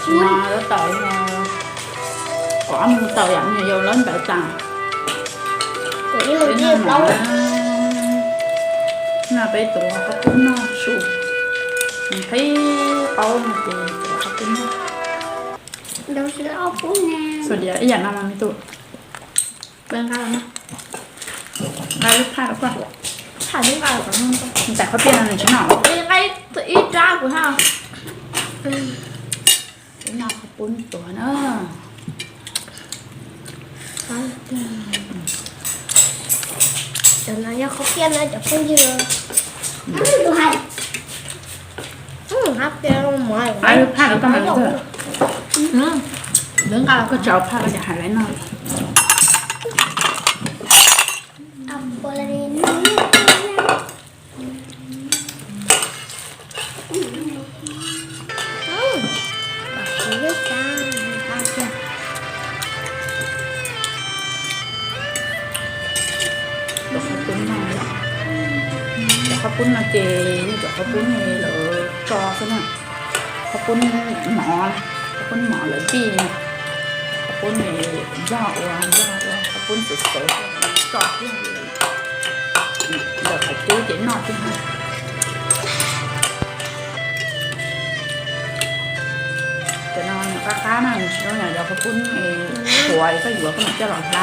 Tab tom kom ob mus tau yam me nyuam yaus lawv ntawd tas. Peb noj no, no peb tuav qhov pub noj su, qhib qaub no ces tuav qhov pub noj. Xus dias ib yam no mas me tub. Nqa lub phaj rau koj. Phaj nqa, ntais qhov tiaj no nws tsis noj. Nqa ib rab kuv ha. Peb noj qhov pub tuav na. Cov no yog qhov tiaj na cov phooj ywg. Hais lub phaj rau koj mas, lawv nqa los koj tso phaj koj hais lawv noj. Cov qhov pub no, cov qhov pub no ces yog cov qhov pub lawv tso xwb na. Qhov pub mov, qhov pub mov lawv vij, qhov pub yog ua, yog ua qhov pub xwb xwb, tso kiag ntawm qhov cub ces noj kiag. Cov no nws qab qab na, nws tsis zoo yam cov qhov pub qhuav koj yuav koj mam coj los hlab na.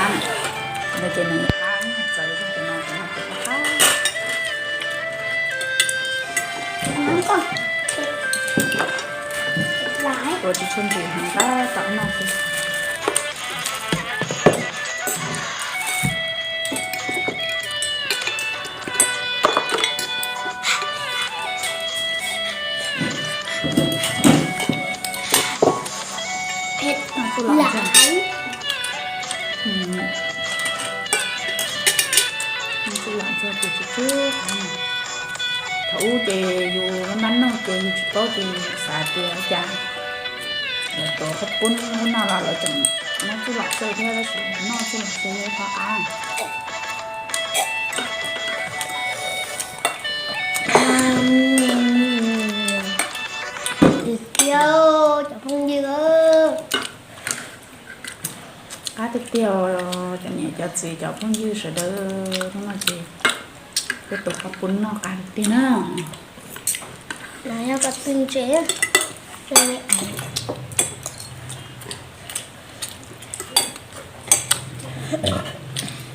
Ntawd ces nws qab txawv, cov no cov no qab qab. Ua tsis tshua ntsws heev, tab tom noj xwb. Txuj lom txog, txuj lom txog ces tsis tub qhov no. Thaum ub ces yus npab noj ces yus tsis paub ces xav tias ua cas lawv tuav qhov pub noj los lawv tseem muab txuj lom xyaw thiab, tab sis noj txuj lom xyaw qhov av. Tiag tiag cov phooj ywg. Qab tiag tiag, cov niam cov txiv cov phooj ywg sawv daws, hnub no ces peb tuav qhov pub noj qab tiag tiag na.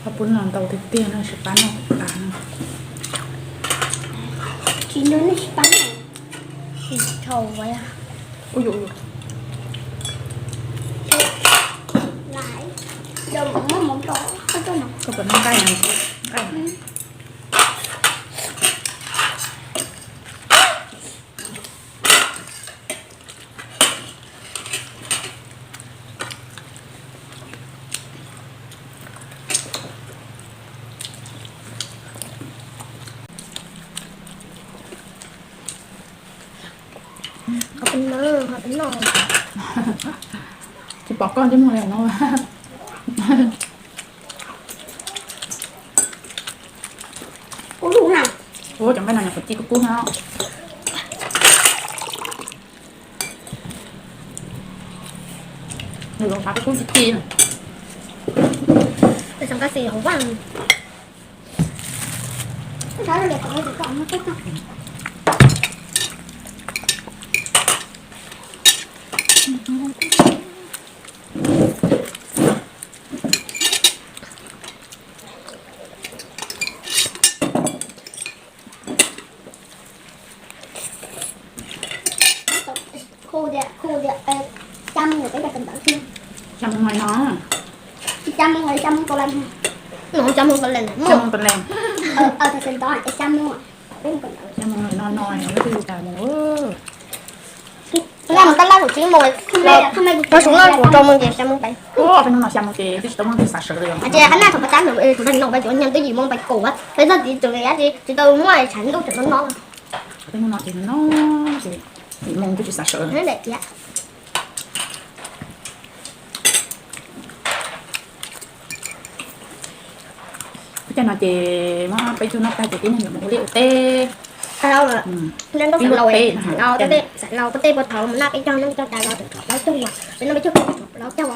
Qhov pub no ntau tiag tiag no, tsis pab noj qab no. Tsis noj nej tsis pab noj. Tsis thaum ua. Ui yuj, ui yuj. Koj puas noj nqaij no? Nqaij. Tsis pom koj ntsej muag li no. Ua cov nqaij no nyuam qhuav ci kub kub no. Nws zoo xav kub kub ci ci. Peb xav nqaij xis hauv vaj. Xya moo no, xya moo tau leej, xya moo tau leej, xya moo no no, peb mus tas mus. Tab mus tab lab kaum tsib moo, rau xyoo no kuv rau moo ces xya moo pais. Xya moo ces twb tsis tau muaj tus xav sawv li. Ces qhab naj thaum peb tab tus dab no peb yuav nyiag twb yim moo pais kaum, peb txog tid tus dab tsi tsis tau muaj tshav ntuj tseem no no. Tej hnub no ces no ces yim moo twb tsis xav sawv. Lub caij no ces muab peb tug noj tag ces tib neeg yuav mus ua liaj ua teb. Tau, noj xav laus, xav laus pub tej puas thaum mus noj peb caug noj peb caug tas los tshuav plaub caug, peb noj peb caug tshuav plaub caug,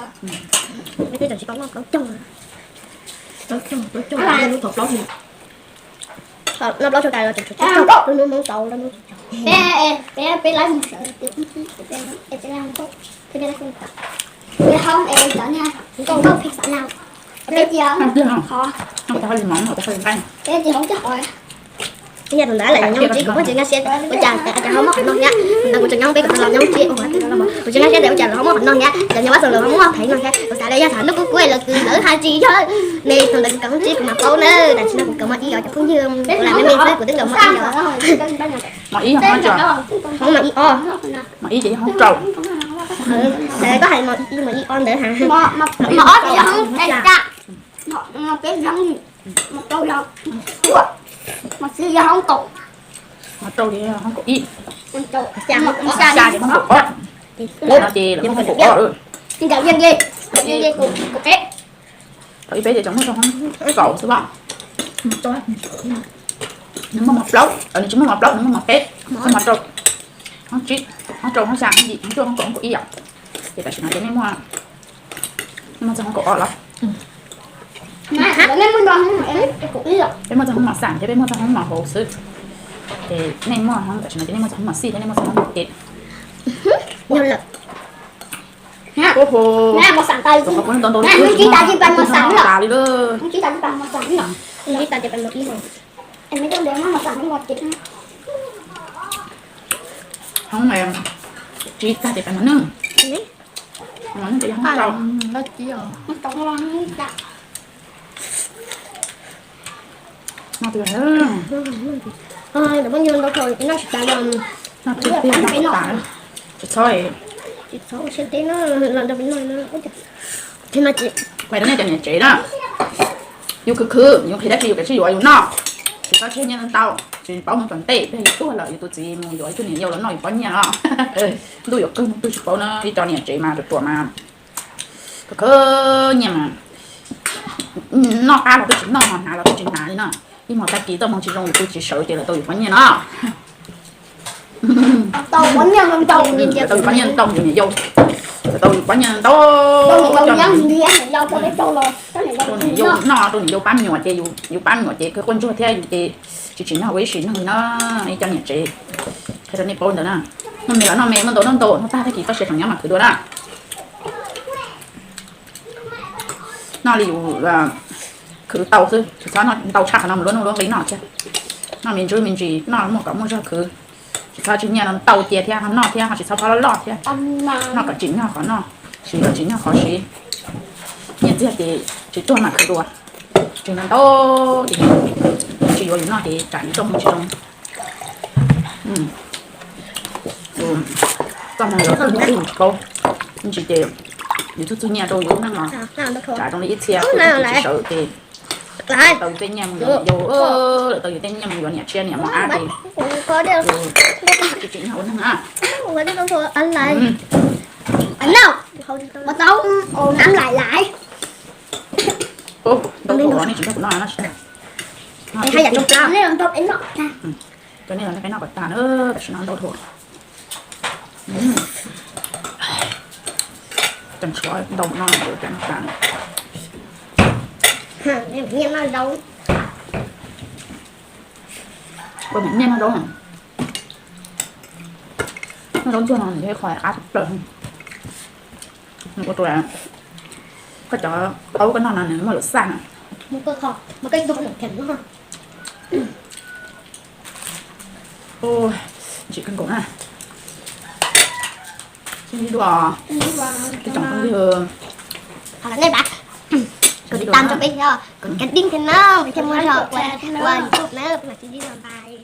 peb tej tseem tsis tau noj plaub caug. Plaub caug, plaub caug, lub thaum plaub caug, noj plaub caug tas los tseem tshuav tsib caug, lub hnub Hmoob tau lub hnub. Peb, peb, peb laib mus sawv tias peb, peb, peb, peb, peb hoob es cov niag nkauj nkauj pheej xav laus, peb cia qhov, peb cia hoob coj qhov. Yog tus ntawd lawm nyob tsis kuv pheej tsis nkag siab ua cas cov ho muab qhov no thiab. Ntawd kuv tseem nyob peb kom tau los nyob tsis ua, kuv tsis nkag siab tias ua cas lawv ho muab qhov no thiab, cov niag vaj xaus lawv ho muab phev no thiab. Kuv xav tias yog thaum hnub qub qub lawv lawv hais tsis yog ne, thaum ntawd kuv kam tsib kuv mam paub na, tam sim no kuv kam muaj ib os cov phooj ywg, kuv lam me me xwb kuv twb kam muaj ib os. Mas ib yog hoob tso, hoob mas ib os, mas ib ces yog hoob rau. Koj hais mas ib mas ib os ntawd hais. Mas ob ces yog hoob, peb yog, mas rau yog, mas xib yog hoob kaum, mas rau ces yog hoob kaum ib, mas xya ces hoob kaum ob, no ces lawv hoob kaum ob. Thaum ib peb ces tseem muaj rau hoob kaum xwb os. Nws muaj mos plaub, nws tsis muaj mos plaub, nws muaj mos peb, muaj mos rau, hoob tsib, hoob rau, hoob xya, hoob yim, hoob cuaj, hoob kaum, hoob kaum ib yom. Ces tam sim no ces nej muaj, nej muaj txog hoob kaum ob los? Peb muaj txog hoob mos xam thiab peb muaj txog hoob mos hauv xwb. Ces nej muaj hoob, tam sim no ces nej muaj txog hoob mos xij thiab nej muaj txog hoob mos peb. Ntau ntau li lawm. Hoob tsib tag ces peb mos neej, mos neej ces yog hoob rau. No twb, no twb tiag tas, tsis txhob, tsis txhob ua siab teb no los nrog peb noj. Pais rau nej cov niam tsev na, yus khwv khwv yus nqhis dab tsi yus kav tsij yuav yus noj, tsis txhob tseg nyiaj ntau, tsis paub mus tom ntej peb yus tuag lawm yus tus txiv mus yuav ib tug niam yau los noj yus pob nyiaj os. Ntuj yuav kawg mus twg tsis paub na, ib co niam tsev mas ruam ruam mas khwv khwv nyiaj mas noj qab los twb tsis noj, hnav los twb tsis hnav li no. Ib hmos tag kis txoj hmoo tsis zoo yus twb tsis sawv ces lawv tau yus pob nyiaj no. Lawv tau yus pob nyiaj ntau, yus niam yau, lawv tau yus pob nyiaj ntau, rau niam yau noj, rau niam yau pab me nyuam ces yus pab me nyuam ces kawg quaj ntsuag thiab yus ces tsis tsim nyog ua ib sim neej li no. Ib co niam tsev, qhia rau nej paub ntawd na. Noj me los noj me muaj ntau noj ntau, noj tag tag kis txoj sia tseem nyob mas khwv dua na. Noj li yus khwv tau xwb, tsis txhob noj ntau tshaj qhov no mus luab nuj luab nqi noj thiab. Noj me ntsis me ntsis, noj muaj kom muaj zog khwv. Tsis txhob tseg nyiaj ntau cia thiab, ho noj thiab ho tsis txhob phob loj loj thiab. Noj kom tsim nyog qhov noj, siv kom tsim nyog qhov siv. Nyiaj txiag ces tsis tuag mam khwv dua. Tseem ntau ces tsis yuav yus noj ces tsam yus txoj hmoo tsis zoo. Txoj hmoo los txoj hmoo ub tsis paub, ntsis ces yus txug txug nyiaj rau yus lub neej los tsam zoo li ib txhia kuj tsis sawv ces lawv tau yus tej nyiaj mus yuav niam yau, lawv tau yus tej nyiaj mus yuav niam tshiab niam mos ab ces tsis tsim nyog ua neeg na. Ntau thuam nej tsis nrog kuv noj no. Cov nej los nrog peb noj kom tag na, tam sim no ntau thuam. Tseem tshuav ntau no, nyiaj noj zaub, noj zaub ntsuag no nws yog qhov qab tshaj plaws. Nws ua rau koj cov aub koj noj no nws muaj lawm xaj na. Ntsim kawg nkaus na. Ib dua, ib tsoom phooj ywg, kov tiv tam rau peb thiab, kov tiv tam thiab na, thiaj muaj zog ua YouTube na, peb mam sib ntsib dua, bye.